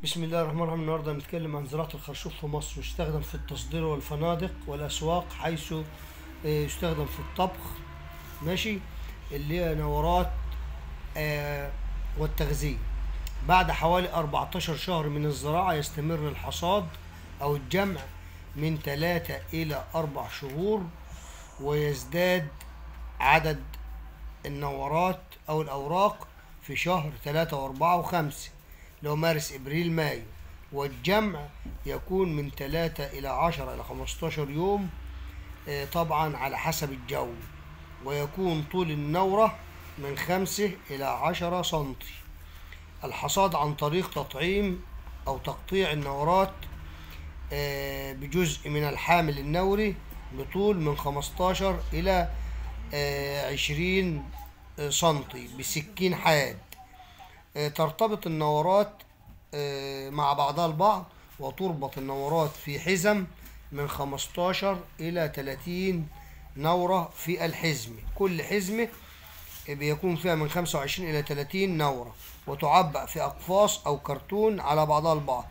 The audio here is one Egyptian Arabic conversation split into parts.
بسم الله الرحمن الرحيم. النهارده هنتكلم عن زراعة الخرشوف في مصر. يستخدم في التصدير والفنادق والأسواق، حيث يستخدم في الطبخ، ماشي، اللي هي نورات والتغذية. بعد حوالي 14 شهر من الزراعة يستمر الحصاد أو الجمع من 3 إلى 4 شهور، ويزداد عدد النورات أو الأوراق في شهر 3 و4 و5 لو مارس ابريل مايو، والجمع يكون من 3 الى 10 الى 15 يوم، طبعا على حسب الجو، ويكون طول النورة من 5 الى 10 سنتي. الحصاد عن طريق تطعيم او تقطيع النورات بجزء من الحامل النوري بطول من 15 الى 20 سنتي بسكين حاد. ترتبط النورات مع بعضها البعض، وتربط النورات في حزم من 15 إلى 30 نورة في الحزمة. كل حزمة بيكون فيها من 25 إلى 30 نورة، وتعبأ في أقفاص أو كرتون على بعضها البعض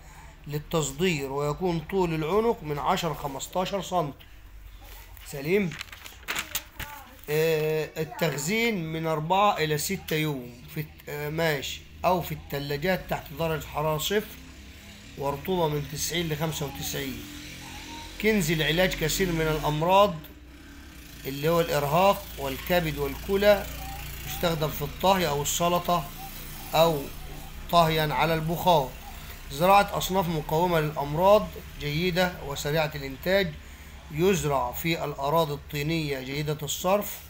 للتصدير، ويكون طول العنق من 10 15 سنتي. سليم. التخزين من 4 إلى 6 يوم في ماشي، أو في الثلاجات تحت درجة حرارة 0 ورطوبة من 90 ل 95. كنز العلاج كثير من الأمراض اللي هو الإرهاق والكبد والكلى، يستخدم في الطهي أو السلطة أو طهيا على البخار. زراعة أصناف مقاومة للأمراض جيدة وسريعة الإنتاج، يزرع في الأراضي الطينية جيدة الصرف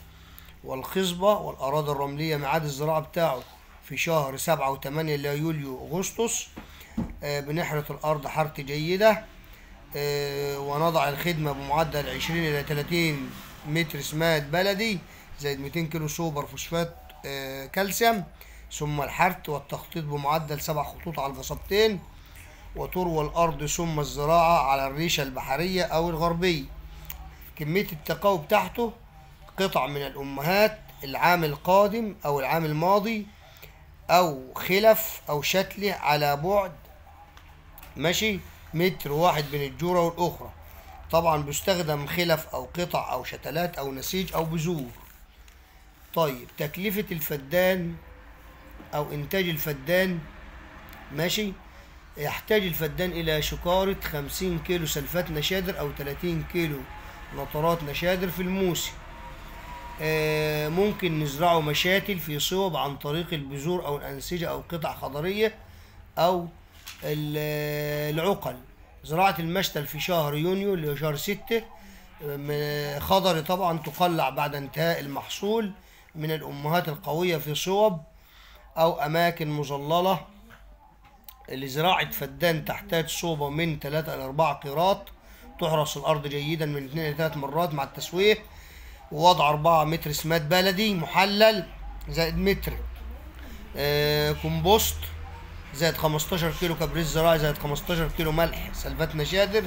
والخصبة والأراضي الرملية. ميعاد الزراعة بتاعه في شهر 7 و8 اللي هو يوليو أغسطس. بنحرث الأرض حرث جيدة، ونضع الخدمة بمعدل 20 إلى 30 متر سماد بلدي زائد 200 كيلو سوبر فوسفات كالسيوم، ثم الحرث والتخطيط بمعدل 7 خطوط على القصبتين، وتروى الأرض ثم الزراعة على الريشة البحرية أو الغربية. كمية التقاوي بتاعته قطع من الأمهات العام القادم أو العام الماضي، أو خلف أو شتله على بعد ماشي متر واحد بين الجورة والأخرى. طبعا بيستخدم خلف أو قطع أو شتلات أو نسيج أو بذور. طيب تكلفة الفدان أو إنتاج الفدان، ماشي، يحتاج الفدان إلى شكارة 50 كيلو سلفات نشادر أو 30 كيلو نطرات نشادر في الموسم. ممكن نزرعه مشاتل في صوب عن طريق البذور أو الأنسجة أو قطع خضرية أو العقل. زراعة المشتل في شهر يونيو اللي هو شهر 6 خضري طبعا، تقلع بعد انتهاء المحصول من الأمهات القوية في صوب أو أماكن مظللة. لزراعة فدان تحتاج صوبة من 3 إلى 4 قيراط. تحرص الأرض جيدا من 2 إلى 3 مرات مع التسوية، ووضع 4 متر سماد بلدي محلل زائد متر كومبوست زائد 15 كيلو كبريت زراعي زائد 15 كيلو ملح سلفات نشادر،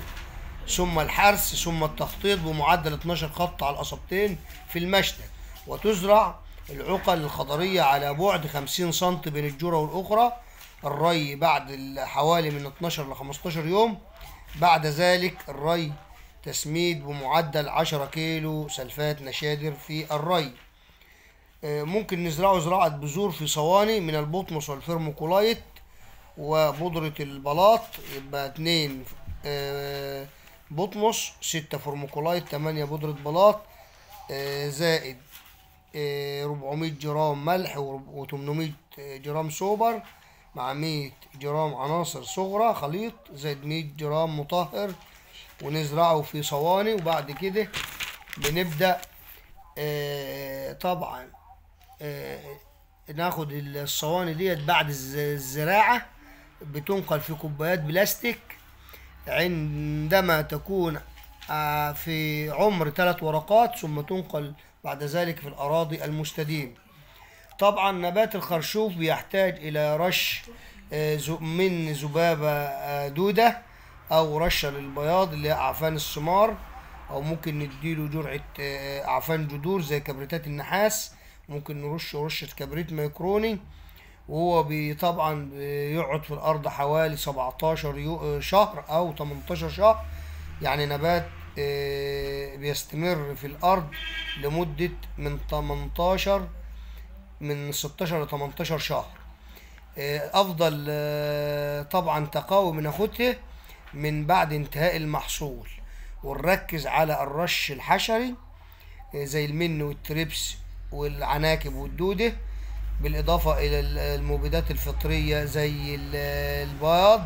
ثم الحرث ثم التخطيط بمعدل 12 خط على القصبتين في المشتل. وتزرع العقل الخضرية على بعد 50 سم بين الجورة والأخرى. الري بعد حوالي من 12 ل 15 يوم، بعد ذلك الري تسميد بمعدل 10 كيلو سلفات نشادر في الري. ممكن نزرعه زراعة بذور في صواني من البطمس والفيرموكولايت وبودرة البلاط، يبقى 2 بطمس، 6 فيرموكولايت، 8 بودرة بلاط، زائد 400 جرام ملح و800 جرام سوبر مع 100 جرام عناصر صغرى خليط زائد 100 جرام مطهر، ونزرعه في صواني. وبعد كده بنبدأ طبعا ناخد الصواني ديت بعد الزراعة، بتنقل في كوبايات بلاستيك عندما تكون في عمر 3 ورقات، ثم تنقل بعد ذلك في الأراضي المستديمة. طبعا نبات الخرشوف بيحتاج إلى رش من ذبابة دودة أو رشة للبياض اللي هي أعفان الثمار، أو ممكن نديله جرعة أعفان جذور زي كبريتات النحاس، ممكن نرش رشة كبريت ميكروني، وهو طبعا بيقعد في الأرض حوالي 17 شهر أو 18 شهر، يعني نبات بيستمر في الأرض لمدة من 18 من 16 ل 18 شهر. أفضل طبعا تقاوي بناخدها من بعد انتهاء المحصول، ونركز على الرش الحشري زي المن والتريبس والعناكب والدودة، بالإضافة إلى المبيدات الفطرية زي البياض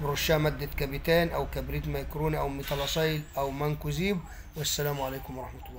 برشها مادة كابيتان أو كبريت ميكروني أو ميتالاسايل أو مانكوزيب. والسلام عليكم ورحمة الله.